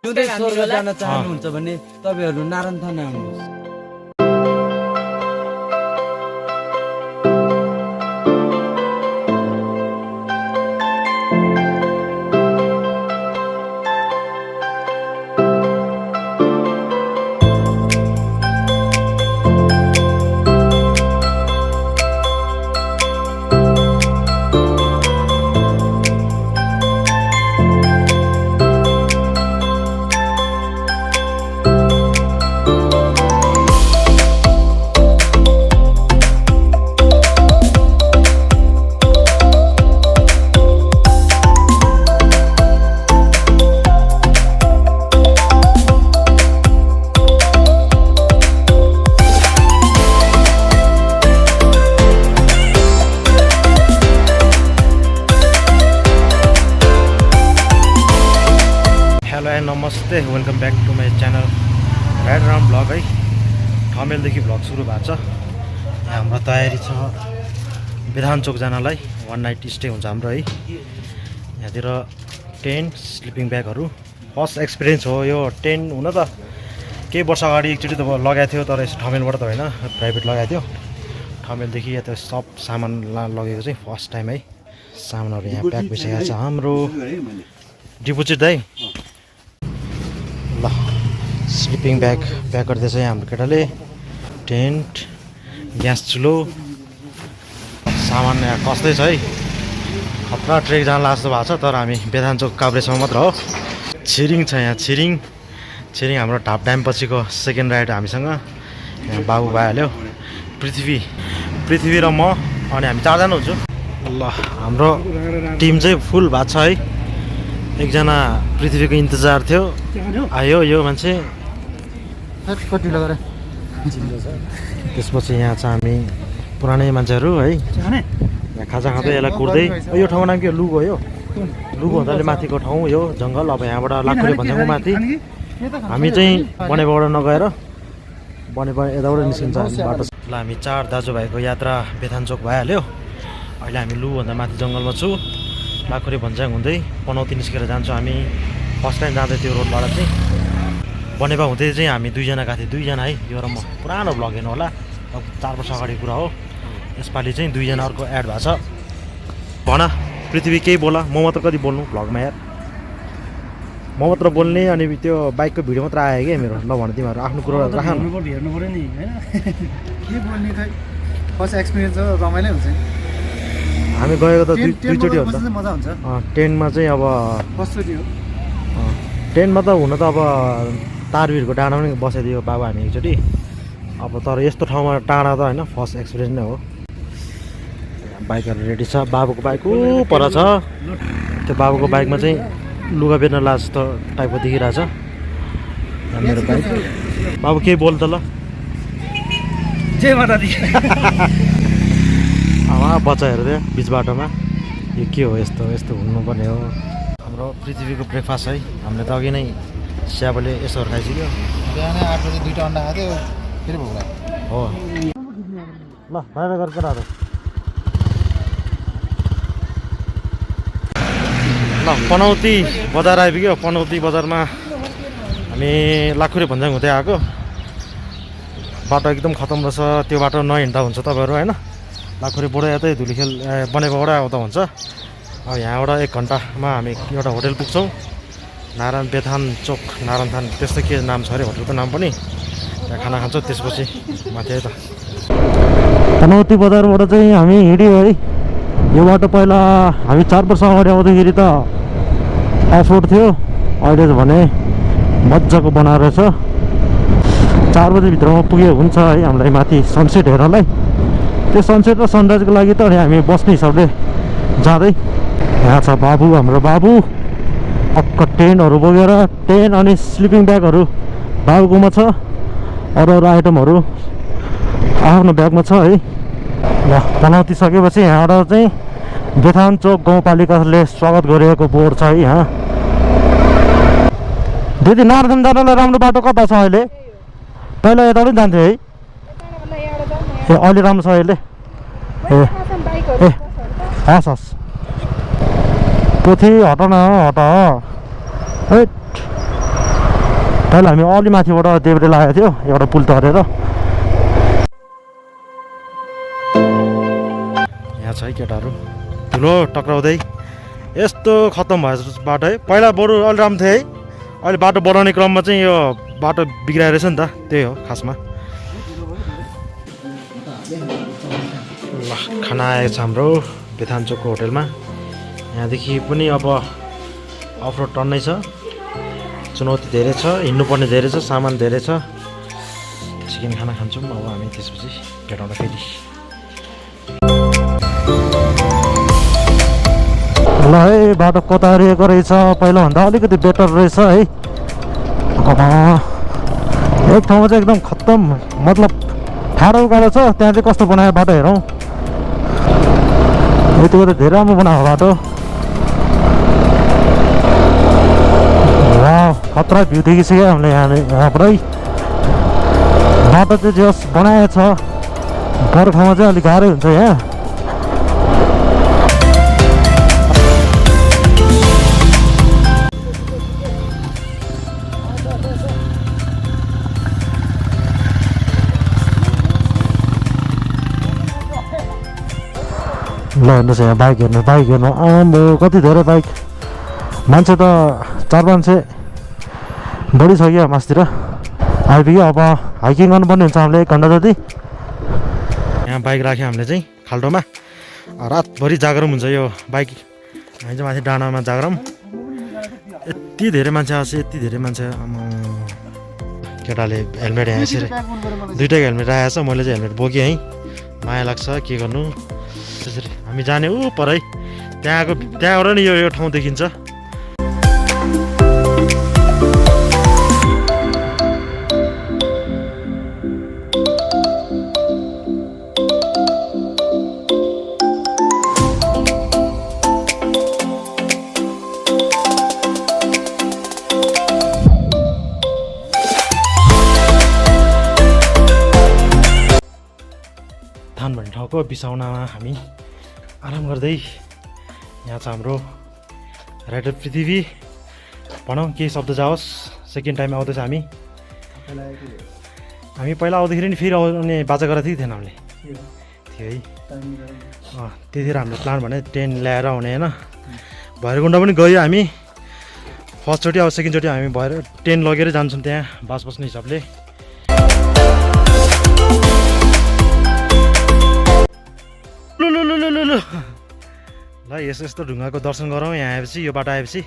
जुन स्वर्ग जान चाहनुहुन्छ भने तपाईहरु नारायणथान आउनुहोस्। नमस्ते, welcome back to my channel ride around blog है। ठमेलदेखि ब्लग सुरु भएको छ। यहाँ हाम्रो तयारी छ विधान चोक जानलाई। 1 नाइट स्टे हुन्छ हाम्रो है। यहाँतिर टेन्ट स्लिपिङ ब्यागहरू फर्स्ट एक्सपिरियन्स हो यो टेन्ट। हुन त केही वर्ष अगाडि एकचोटि त लगाएको थियो, तर यसो ठमेलबाट त होइन, प्राइभेट लगाएको थियो। ठमेलदेखि यता सब सामान लगेको चाहिँ फर्स्ट टाइम है। सामानहरू यहाँ प्याक भइसकेको छ हाम्रो। डिपोजिट दाइ ल स्लिपिङ ब्याग प्याक गर्दैछ यहाँ हाम्रो केटाले। टेन्ट, ग्यास चुलो, सामान यहाँ कस्तै छ है। खतरा ट्रेक जान लाग्छ भएको छ, तर हामी बेदानचोक काभ्रेसम्म मात्र हो। छिरिङ छ यहाँ, छिरिङ हाम्रो ढाप ड्याम पछिको सेकेन्ड राइड हामीसँग। यहाँ बाबु भइहाल्यो, पृथ्वी र म, अनि हामी 4 जना हुन्छौँ। ल हाम्रो टिम चाहिँ फुल भएको छ है। एकजना पृथ्वीको इन्तजार थियो, आयो यो मान्छे कति लगाएर। त्यसपछि यहाँ छ हामी पुरानै मान्छेहरू है। यहाँ खाजा खाँदै यसलाई कुर्दै। यो ठाउँको नाम के हो? लुगो। यो लुगो हुँदाले माथिको ठाउँ यो जङ्गल। अब यहाँबाट लाखुरे भन्ज्याङको माथि हामी चाहिँ बनेपाबाट नगएर बनेपा यताबाट निस्किन्छ बाटो। ल हामी 4 दाजुभाइको यात्रा बेथानचोक भइहाल्यो। अहिले हामी लुभन्दा माथि जङ्गलमा छु। लाखुरे भन्ज्याङ हुँदै पनौती निस्केर जान्छौँ हामी। फर्स्ट टाइम जाँदै त्यो रोडबाट चाहिँ बनेपा हुँदै चाहिँ हामी 2 जना गएको थियौँ। 2 जना है। यो र म पुरानो भ्लग हेर्नु होला, अब 4 वर्ष अगाडि कुरा हो। यसपालि चाहिँ 2 जना अर्को एड भएको छ। भन पृथ्वी केही बोला, म मात्र कति बोल्नु भ्लगमा यार। म मात्र बोल्ने, अनि त्यो बाइकको भिडियो मात्र आयो क्या मेरो। ल भन तिमीहरू आफ्नो कुरो राख। हेर्नु पऱ्यो नि होइन, के बोल्ने खै। फर्स्ट एक्सपिरियन्स हो, रमाइलो हुन्छ। हामी गएको त दुईचोटि हो नि त। मजा हुन्छ टेन्टमा चाहिँ। अब फर्स्टचोटि हो टेन्टमा त हुन त अब तारभिरको डाँडामा पनि बसाइदियो बाबु हामी एकचोटि। अब तर यस्तो ठाउँमा टाढा त होइन, फर्स्ट एक्सपिरियन्स नै हो। बाइकहरू रेडी छ। बाबुको बाइक ऊ पर छ। त्यो बाबुको बाइकमा चाहिँ लुगा बेच्न लाज जस्तो टाइपको देखिरहेछ। मेरो बाइक। बाबु केही बोल त ल। जय माता दी। बच्चाहरू थियो बिच बाटोमा। यो के हो? यस्तो हुनुपर्ने हो। हाम्रो पृथ्वीको ब्रेकफास्ट है। हामीले त अघि नै स्याबले यसोहरू खाइसक्यो। बिहानै 8 बजी 2टा अन्डा खाएको थियो, फेरि भोक लाग्यो हो। ल बाई बाई गरेर केटाहरू। ल पनौती बजार आइपुग्यो। पनौती बजारमा हामी लाखुरे भन्ज्याङ हुँदै आएको। बाटो एकदम खतम रहेछ। त्यो बाटो नहिँड्दा हुन्छ तपाईँहरू होइन। लाखुरेबाट यतै धुलीखेल बनेपाबाट आउँदा हुन्छ। अब यहाँबाट 1 घन्टामा हामी एउटा होटल पुग्छौँ। नारायण बेथान चोक नारायणथान त्यस्तो के नाम छ अरे होटलको नाम पनि। त्यहाँ खाना खान्छौँ। त्यसपछि माथि है त पनौती बजारबाट चाहिँ हामी हिँड्यौँ है। यो बाटो पहिला हामी 4 वर्ष अगाडि आउँदाखेरि त अफ रोड थियो। अहिले त भने मजाको बनाएर छ। 4 बजीभित्रमा पुग्यो हुन्छ है हामीलाई माथि सनसेट हेर्नलाई। त्यो सनसेट र सनराइजको लागि त हामी बस्ने हिसाबले जाँदै। यहाँ छ बाबु, हाम्रो बाबु पक्क टेन्टहरू बोकेर। टेन्ट अनि स्लिपिङ ब्यागहरू बाबुकोमा छ। अरू आइटमहरू आफ्नो ब्यागमा छ है। ल पनौती सकेपछि यहाँबाट चाहिँ बेथानचोक गाउँपालिकाले स्वागत गरिएको बोर्ड छ है यहाँ। दिदी नारायण जानलाई राम्रो बाटो कता छ अहिले? पहिला यता पनि जान्थ्यो है। ए अहिले राम्रो छ अहिले। ए हस् पोथी हट न हट। पहिला हामी अलि माथिबाट देब्रे लागेको थियो एउटा पुल तरेर। यहाँ छ है केटाहरू ठुलो टक्राउँदै यस्तो खत्तम भएछ बाटो है। पहिला बरु अलि राम्रो थियो है, अहिले बाटो बनाउने क्रममा चाहिँ यो बाटो बिग्राएर रहेछ नि त, त्यही हो खासमा। ल खाना आएको छ हाम्रो बेथानचोकको होटेलमा। यहाँदेखि पनि अब अफरोड टन्नै छ, चुनौती धेरै छ, हिँड्नुपर्ने धेरै छ, सामान धेरै छ। चिकन खाना खान्छौँ अब हामी, त्यसपछि भेटौँला फेरि। ल है बाटो कोतारिएको रहेछ, पहिलाभन्दा अलिकति बेटर रहेछ है। एक ठाउँमा चाहिँ एकदम खत्तम, मतलब ठाडो उकालो छ, त्यहाँ चाहिँ कस्तो बनायो बाटो हेरौँ। यतिको त धेरै राम्रो बनाएको बाटो। खतरा भ्यू देखिसक्यो हामीले यहाँबाटै। बाटो चाहिँ जस बनाएको छ, बर्खामा चाहिँ अलिक गाह्रै हुन्छ यहाँ। ल हेर्नुहोस् यहाँ बाइक हेर्नु आम्बो कति धेरै बाइक। मान्छे त 400-500 बढी छ क्या मासतिर आइपुग्यो। अब हाइकिङ गर्नुपर्ने हुन्छ हामीले 1 घन्टा जति। यहाँ बाइक राख्यो हामीले चाहिँ खाल्टोमा, रातभरि जागरम हुन्छ यो बाइक। हामी चाहिँ माथि डाँडामा जागरम। यति धेरै मान्छे आएको छ, यति धेरै मान्छे। केटाले हेलमेट यहाँ यसरी दुइटैको हेलमेट राखेको छ, मैले चाहिँ हेलमेट बोकेँ है। माया लाग्छ, के गर्नु। त्यसरी हामी जाने ऊ परै त्यहाँबाट नि यो ठाउँ देखिन्छ। थान भन्ने ठाउँको बिसाउनामा हामी आराम गर्दै। यहाँ छ हाम्रो राइडर पृथ्वी। भनौँ केही शब्द जाओस्, सेकेन्ड टाइम आउँदैछ हामी। पहिला आउँदाखेरि नि फेरि आउने बाचा गरेको थियो थिएन हामीले, थियो है। त्यतिखेर हाम्रो प्लान भने टेन्ट ल्याएर आउने होइन। भैरवकुण्ड पनि गयो हामी फर्स्टचोटि, अब सेकेन्डचोटि हामी भएर टेन्ट लगेरै जान्छौँ त्यहाँ बास बस्ने हिसाबले। ल यस्तो ढुङ्गाको दर्शन गरौँ यहाँ आएपछि, यो बाटो आएपछि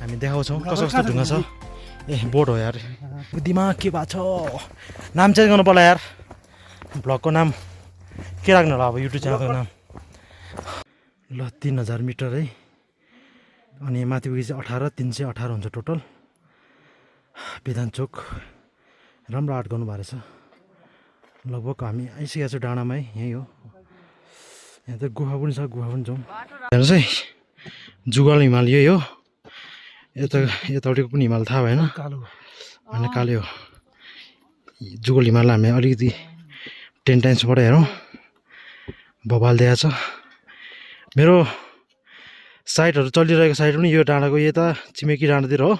हामी देखाउँछौँ कस्तो कस्तो ढुङ्गा छ। बोट हो यार, दिमाग के भएको छ। नाम चेन्ज गर्नु पर्ला यार, भ्लगको नाम के राख्नु होला अब युट्युब च्यानलको नाम। ल 3000 मिटर है, अनि माथि पुगेपछि 318 हुन्छ टोटल। बेथानचोक राम्रो आर्ट गर्नुभएको रहेछ। लगभग हामी आइसकेको छ डाँडामा है, यहीँ हो। यहाँ त गुफा पनि छ, गुफा पनि जाउँ। हेर्नुहोस् है जुगल हिमाल यही हो। यताउतिको पनि हिमाल थाहा भएन, होइन कालो हो। जुगल हिमाललाई हामी अलिकति 10 टाइम्सबाट हेरौँ, बबाल दिएको छ। मेरो साइडहरू चलिरहेको साइड पनि यो डाँडाको यता छिमेकी डाँडातिर हो।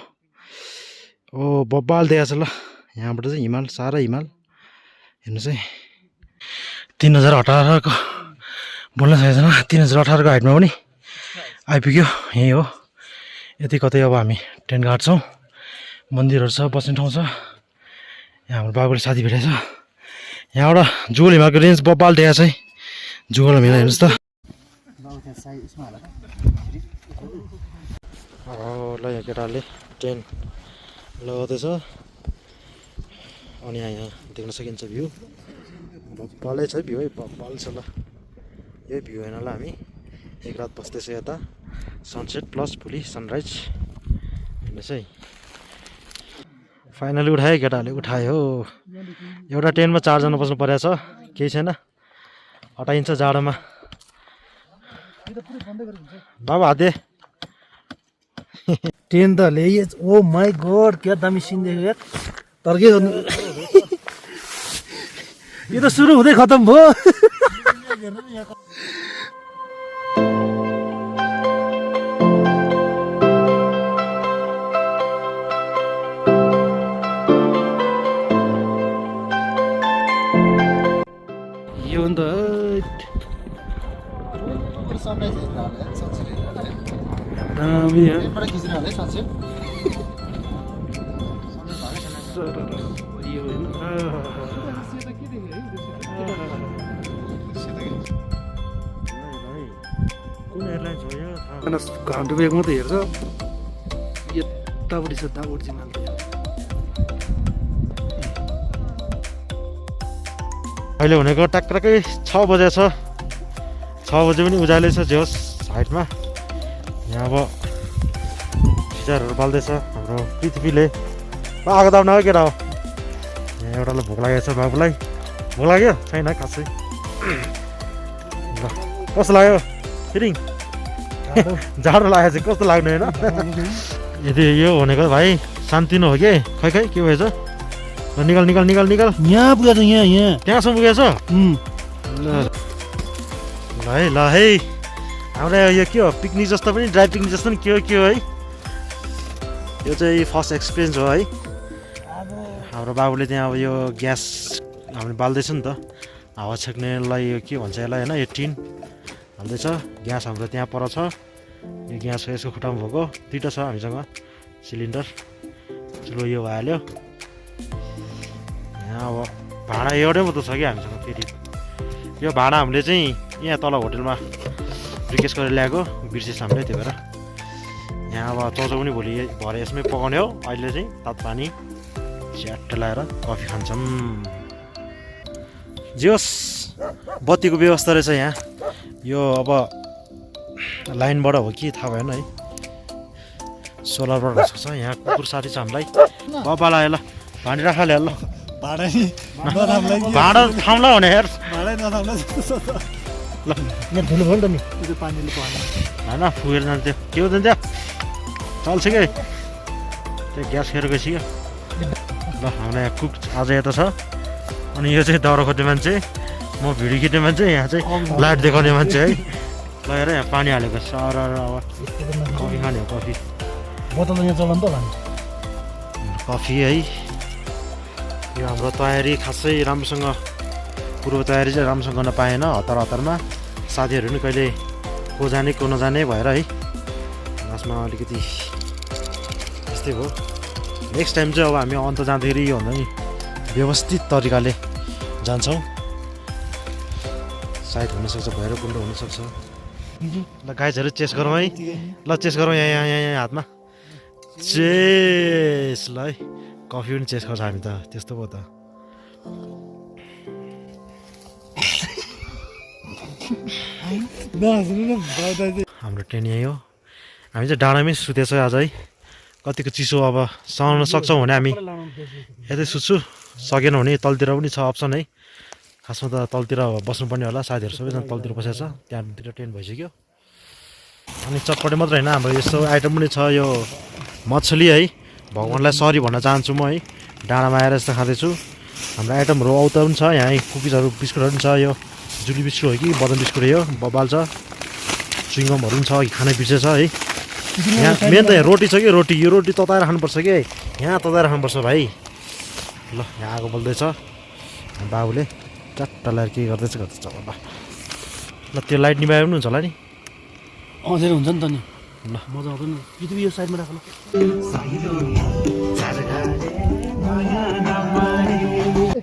ओ बबाल दिएको छ। ल यहाँबाट चाहिँ हिमाल, सारा हिमाल हेर्नुहोस् है। 3018 को बोल्न सकेको छैन, 3018 को हाइटमा पनि आइपुग्यो, यहीँ हो। यति कतै अब हामी टेन्ट गाड्छौँ। मन्दिरहरू छ, बस्ने ठाउँ छ। यहाँ हाम्रो बाबुले साथी भेटेको छ। यहाँबाट जुगल हिमालको रेन्ज बबाल दिएको छ है। जुगल हिमाल हेर्नुहोस् त। ल यहाँ केटाहरूले टेन्ट लगाउँदैछ। अनि यहाँ देख्न सकिन्छ भ्यू, बबालै छ भ्यू है, बबाल छ। ल यही भ्यू हेर्न ल हामी एक रात बस्दैछौँ यता। सनसेट प्लस भोलि सनराइज हेर्नुहोस् है। फाइनली उठायो केटाहरूले, उठायो हो। एउटा टेन्टमा 4 जना बस्नु परेको छ, केही छैन, हटाइन्छ जाडोमा। बाबु हात दे। ट्रेन त ल्याइए। ओ माई गॉड क्या दामी सिन देख्यो यार। तर के गर्नु, यो त सुरु हुँदै खतम भयो। अभी यहाँ एकपल्ट खिच्नु होला है साँच्चै यो होइन कुन एयरलाइन्स हो यो घन्टा ब्याग मात्रै हेर्छ यतापट्टि छ दापट्टि चाहिँ मान्छे अहिले भनेको टाक्राकै 6 बजे छ 6 बजे पनि उज्यालै छ जे होस् हाइटमा यहाँ अब फिचरहरू बाल्दैछ हाम्रो पृथ्वीले आगो दाउन हो केटा हो यहाँ एउटालाई भोक लागेको छ बाबुलाई भोक लाग्यो छैन खासै ल कस्तो लाग्यो फिरिङ जाडो लागेको चाहिँ कस्तो लाग्ने होइन यदि यो भनेको भाइ शान्तिनो हो कि खै खै के भएछ ल निकाल निकाल निकाल निकाल यहाँ पुगेछ यहाँ त्यहाँसम्म पुगेछ ल है हाम्रो यो के हो पिकनिक जस्तो पनि ड्राई पिकनिक जस्तो पनि के हो है यो चाहिँ फर्स्ट एक्सपिरियन्स हो है हाम्रो बाबुले त्यहाँ अब यो ग्यास हामीले बाल्दैछ नि त हावा छेक्नेलाई यो के भन्छ यसलाई होइन यो टिन हाल्दैछ ग्यास हाम्रो त्यहाँ पर छ यो ग्यास यसको खुट्टामा भएको 2टा छ हामीसँग सिलिन्डर ठुलो यो हाल्यो यहाँ अब भाँडा एउटै मात्रै छ कि हामीसँग फेरि यो भाँडा हामीले चाहिँ यहाँ तल होटेलमा रिक्वेस्ट गरेर ल्याएको बिर्सेछ हामीले त्यही भएर यहाँ अब चौचौ पनि भोलि भरे यसमै पकाउने हो अहिले चाहिँ तातो पानी च्याट्ट लगाएर कफी खान्छौँ जे होस् बत्तीको व्यवस्था रहेछ यहाँ यो अब लाइनबाट हो कि थाहा भएन है सोलरबाट छ यहाँ कुकुर साथी छ हामीलाई बाबालाई ल भाँडी राखाले ल भाडा नि नथाम्लाई भाँडा थाम्ला भने हेर भाडै नथाम्ला ल यहाँ धुलो भयो नि त नि त्यो पानीले पर्ने होइन फुकेर जान्थ्यो के हो जान्छ चल्छ कि त्यो ग्यास खेर गएछ क्या ल हामीलाई यहाँ कुक आज यता छ अनि यो चाहिँ दाउरा खोज्ने मान्छे म भिडियो खिच्ने मान्छे यहाँ चाहिँ लाइट देखाउने मान्छे है लगेर यहाँ पानी हालेको सर अब कफी खाने हो कफी बोतल त यहाँ चलाउनु त होला कफी है यो हाम्रो तयारी खासै राम्रोसँग पूर्व तयारी चाहिँ राम्रोसँग गर्न पाएन हतारमा साथीहरू पनि कहिले को जाने को नजाने भएर है लास्टमा अलिकति त्यस्तै भयो नेक्स्ट टाइम चाहिँ अब हामी अन्त जाँदाखेरि यो भन्दा नि व्यवस्थित तरिकाले जान्छौँ सायद हुनसक्छ भएर गुन्डो हुनसक्छ ल गाइजहरू चेस गरौँ है ल चेस गरौँ यहाँ हातमा चेस ल है कफी पनि चेस गर्छ हामी त त्यस्तो भयो त हाम्रो ट्रेन यही हो हामी चाहिँ डाँडामै सुतेछ आज है कतिको चिसो अब सहन सक्छौँ भने हामी यतै सुत्छु सकेन भने तलतिर पनि छ अप्सन है खासमा त तलतिर बस्नुपर्ने होला साथीहरू सबैजना तलतिर बसेको छ त्यहाँतिर ट्रेन भइसक्यो अनि चटपटे मात्रै होइन हाम्रो यस्तो आइटम पनि छ यो मछली है भगवान्लाई सरी भन्न चाहन्छु म है डाँडामा आएर यस्तो खाँदैछु हाम्रो आइटमहरू आउँदा पनि छ यहाँ कुकिजहरू बिस्कुटहरू पनि छ यो जुली बिस्कुट हो कि बदम बिस्कुट यो बबाल छ चुइङगमहरू पनि छ खाने बिर्सेछ है यहाँ मेन त यहाँ रोटी छ कि रोटी यो रोटी तताएर खानुपर्छ कि यहाँ तताएर खानुपर्छ भाइ ल यहाँ आगो बल्दैछ बाबुले चट्ट लगाएर के गर्दैछ ल ल त्यो लाइट निभाए पनि हुन्छ होला नि अँधेरो हुन्छ नि त नि ल मजा आउँछ नि पृथ्वी यो साइडमा राख्नु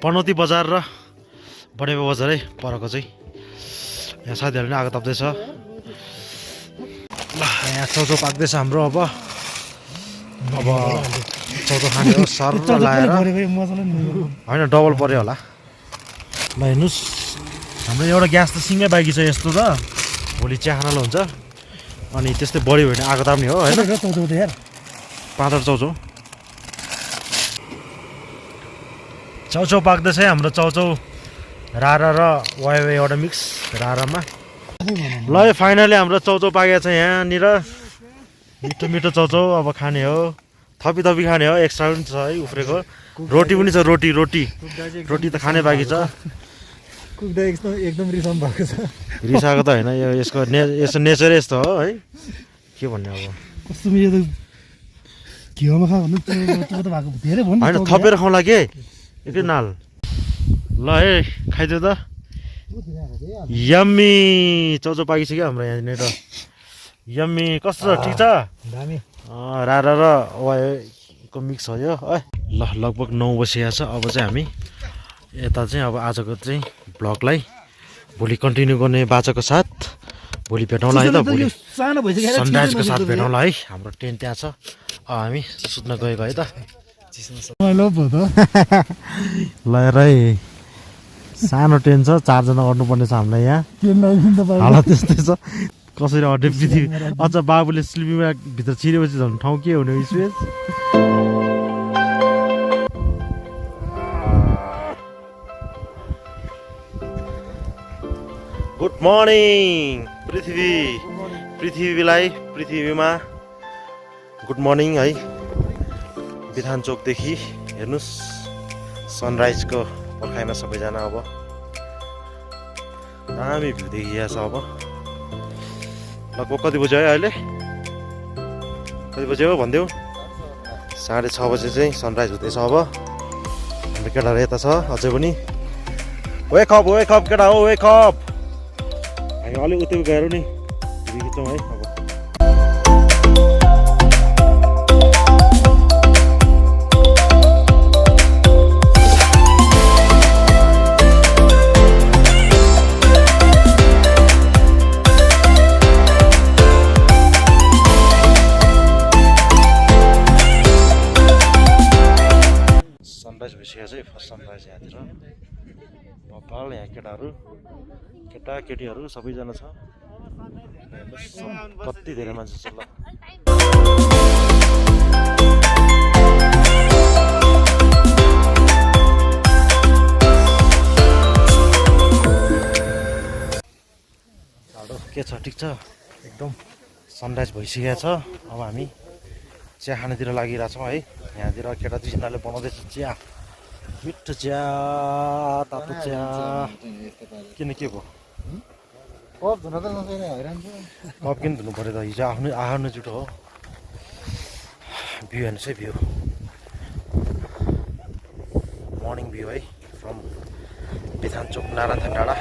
पनौती बजार र बडेबा बजारै परको चाहिँ यहाँ साथीहरूले पनि आगो ताप्दैछ ल यहाँ चौचौ पाक्दैछ हाम्रो अब चौचौ खाने हो सर लगाएर होइन डबल पऱ्यो होला ल हेर्नुहोस् हाम्रो एउटा ग्यास त सिँगै बाँकी छ यस्तो त भोलि चिया खानालाई हुन्छ अनि त्यस्तै बढ्यो भने आगो ताप्ने हो होइन 5 चौचौ चौचौ पाक्दैछ है हाम्रो चौचौ रारा र वाइ एउटा मिक्स रारामा ल यो फाइनली हाम्रो चौचौ पाकेको छ यहाँनिर मिठो मिठो चौचौ अब खाने हो थपी खाने हो एक्स्ट्रा पनि छ है उफ्रेको रोटी पनि छ रोटी त खाने बाँकी छ कुक्दा एकदम रिसाउनु भएको छ रिसाएको त होइन यो यसको यसो नेचरै यस्तो हो है के भन्ने अब कस्तो यो त घिउमा खा भन्नु त भएको धेरै भन्नु होइन थपेर खाउँला के एकै नाल ल है खाइदियो त यम्मी चौचौ पाकिसक्यो हाम्रो यहाँनिर यम्मी कस्तो छ ठिक छ दामी रारा र वाइको मिक्स हो यो है ल लगभग 9 बजिसकेको छ अब चाहिँ हामी यता चाहिँ अब आजको चाहिँ भ्लगलाई भोलि कन्टिन्यू गर्ने बाचाको साथ भोलि भेटौँला है त भोलि सानो भइसक्यो सनराइजको साथ भेटौँला है हाम्रो टेन्ट त्यहाँ छ हामी सुत्न गएको है त ल है सानो टेन्ट छ 4 जना अड्नुपर्ने छ हामीलाई यहाँ हालत त्यस्तै छ कसरी अड्ने पृथ्वी अझ बाबुले स्लिपिङ ब्याग भित्र छिरेपछि झन् ठाउँ के हुने स्पेस गुड मर्निङ पृथ्वीमा गुड मर्निङ है बिथान चोकदेखि हेर्नुहोस् सनराइजको पर्खाइमा सबैजना अब दामी भ्यू देखिएको छ अब लगभग कति बज्यो है अहिले कति बज्यो भनिदेऊ 6:30 बजे चाहिँ सनराइज हुँदैछ अब हाम्रो केटाहरू यता छ अझै पनि वेक अप केटा हो वेक अप हामी अलिक उतै गएर नि खिचौँ है अब सनराइज भइसकेको छ फर्स्ट सनराइज यहाँतिर बब्बाल यहाँ केटाकेटीहरू सबैजना छ कति धेरै मान्छे छ ल के छ ठिक छ एकदम सनराइज भइसकेको छ अब हामी चिया खानेतिर लागिरहेछौँ है यहाँतिर केटा 2 जनाले बनाउँदैछ चिया मिठो चिया तातो चिया किन के भयो कप किन धुनु पऱ्यो त हिजो आफ्नो जुटो हो भ्यू हेर्नुहोस् है भ्यू मर्निङ भ्यू है फ्रम बिथान चोक नारायण डाँडा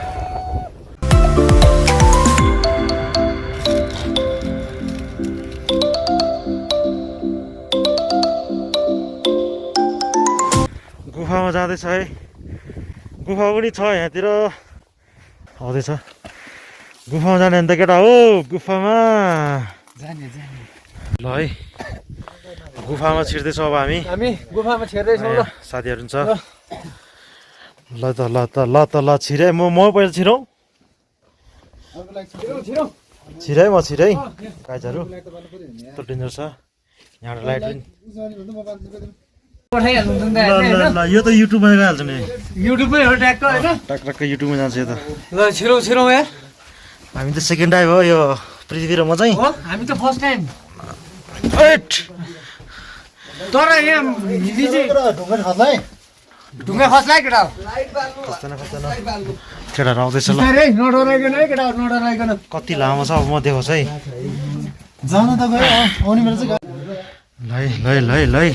गुफामा जाँदैछ है गुफा पनि छ यहाँतिर आउँदैछ गुफामा जाने अन्त केटा हो गुफामा ल है गुफामा छिर्दैछौँ अब हामी गुफामा छिर्दैछौँ ल साथीहरू छ ल छिरे म पहिला छिरौँ छिरे म छिरे काइजहरू यस्तो डेन्जर छ यहाँ लाइट पनि ल यो त युट्युबमा गइहाल्छ नि युट्युबमै हो ट्याक्क हैन टक्क युट्युबमा जान्छ यो त ल छिरौँ यार हामी त सेकेन्ड टाइम हो यो पृथ्वी र म चाहिँ हो हामी त फर्स्ट टाइम एट तर यहाँ हिँडी चाहिँ ढुङ्गा खस्ला केटा केटाहरू आउँदैछ ल नडराइकन है केटा नडराइकन कति लामो छ अब म देखाउँछ है जान त गयो आउने बेला चाहिँ लै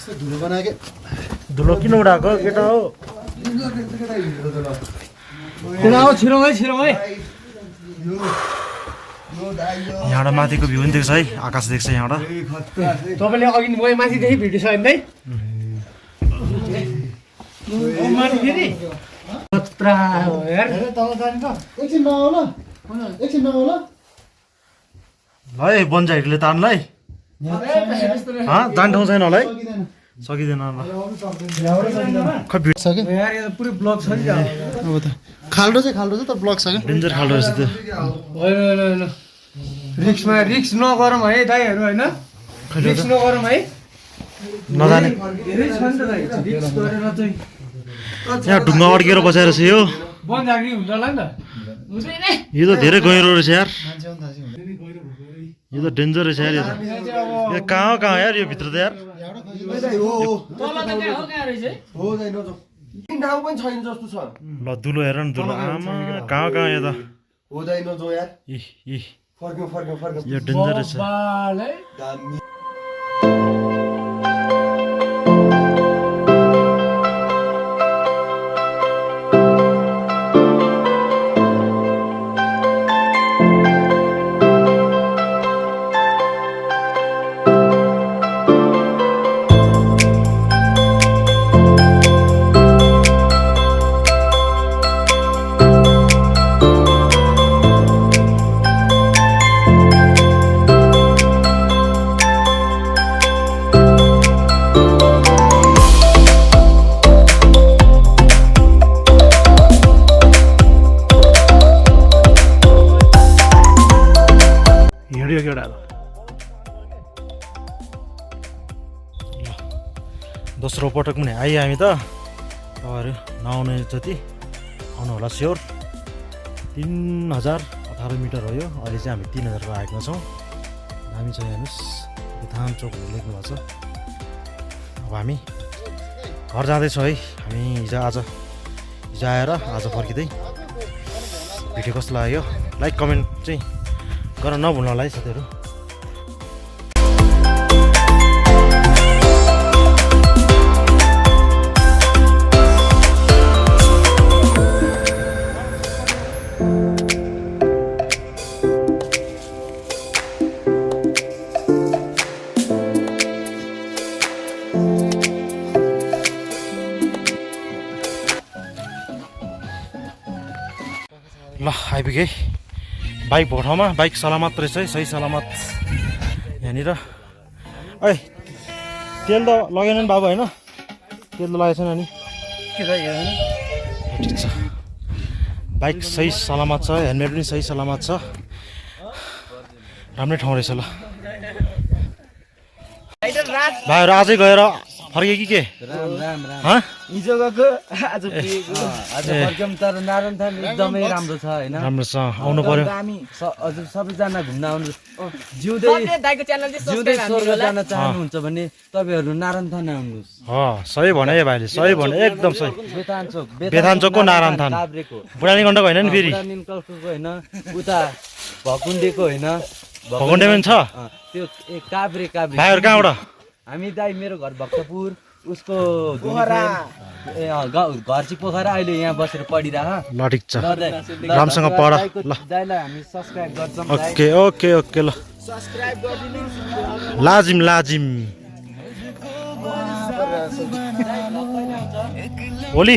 धुलो बनाएको धुलो किन उडाएको केटा हो केटा हो छिरौँ है यहाँबाट माथिको भ्यू पनि देख्छ है आकाश देख्छ यहाँबाट तपाईँले अघि म माथिदेखि भिडियो छ है माथि फेरि खतरा हो यार एकछिन नआउला ल है बन्जाइहरूले तान्लाई जाने ठाउँ छैन होला है सकिँदैन ल खै भिड सक्यो यार यो पुरै ब्लक छ नि अब त खाल्डो छ तर ब्लक छ क्या डेन्जर खाल्डो रहेछ त्यो होइन रिक्स नगरौँ है दाइहरू होइन रिक्स नगरौँ है नजाने धेरै छ नि त दाइ रिक्स गरेर चाहिँ यहाँ ढुङ्गा अड्केर बसेर छ यो बन्द झाँक्री हुन्छ होला नि त यो त धेरै गहिरो रहेछ यार मान्छे पनि थाहा छैन यो त डेन्जर रहेछ यार यो कहाँ यार यो भित्र त यार ठाउँ पनि छैन जस्तो छ ल दुलो हेर न दुलो आमा कहाँ यो त हुँदैन जो यार इ फर्क्यो यो डेन्जर रहेछ दोस्रो पटक पनि आइयो हामी त। तपाईँहरू नआउने जति आउनु होला स्योर। 3018 मिटर हो यो। अहिले चाहिँ हामी 3000को आएका छौँ। हामी छ हेर्नुहोस्, बिथान चोक लेख्नु भएको छ। अब हामी घर जाँदैछौँ है। हामी हिजो आएर आज फर्किँदै। भिडियो कस्तो लाग्यो लाइक कमेन्ट चाहिँ गर्न नभुल्नु होला है साथीहरू। ल आइपुगेँ बाइक भएको ठाउँमा। बाइक सलामत रहेछ है, सही सलामत यहाँनिर। ऐ तेल त लगेन नि बाबु होइन? तेल त लगेको छैन नि? ठिक छ, बाइक सही सलामत छ, हेलमेट पनि सही सलामत छ। राम्रै ठाउँ रहेछ। ल भाइहरू आजै गएर फर्के कि के? राम हिजो गएको आज फर्क्यौँ, तर नारायणथान एकदमै राम्रो छ होइन? राम्रो छ, आउनु पर्यो। हजुर सबैजना घुम्न आउनु। जिउँदै स्वर्ग जान चाहनुहुन्छ भने तपाईँहरू नारायणथान आउनुहोस्। सही भने भाइले, सही भने एकदम सही। बेथान चोकको नारायणथान, बुढानी गण्डको होइन नि फेरि? होइन, उता भकुण्डेको होइन, भकुण्डे पनि छ त्यो काभ्रे। भाइहरू कहाँबाट? हामी दाइ मेरो घर भक्तपुर, उसको घर चाहिँ पोखरा। अहिले यहाँ बसेर पढिरह। ल ठिक छ, राम्रोसँग पढ ल। दाइलाई हामी सब्सक्राइब गर्छौँ। ओके ओके ओके ल, सब्सक्राइब गरिदिनुहोस्। लाजिम लाजिम। भोलि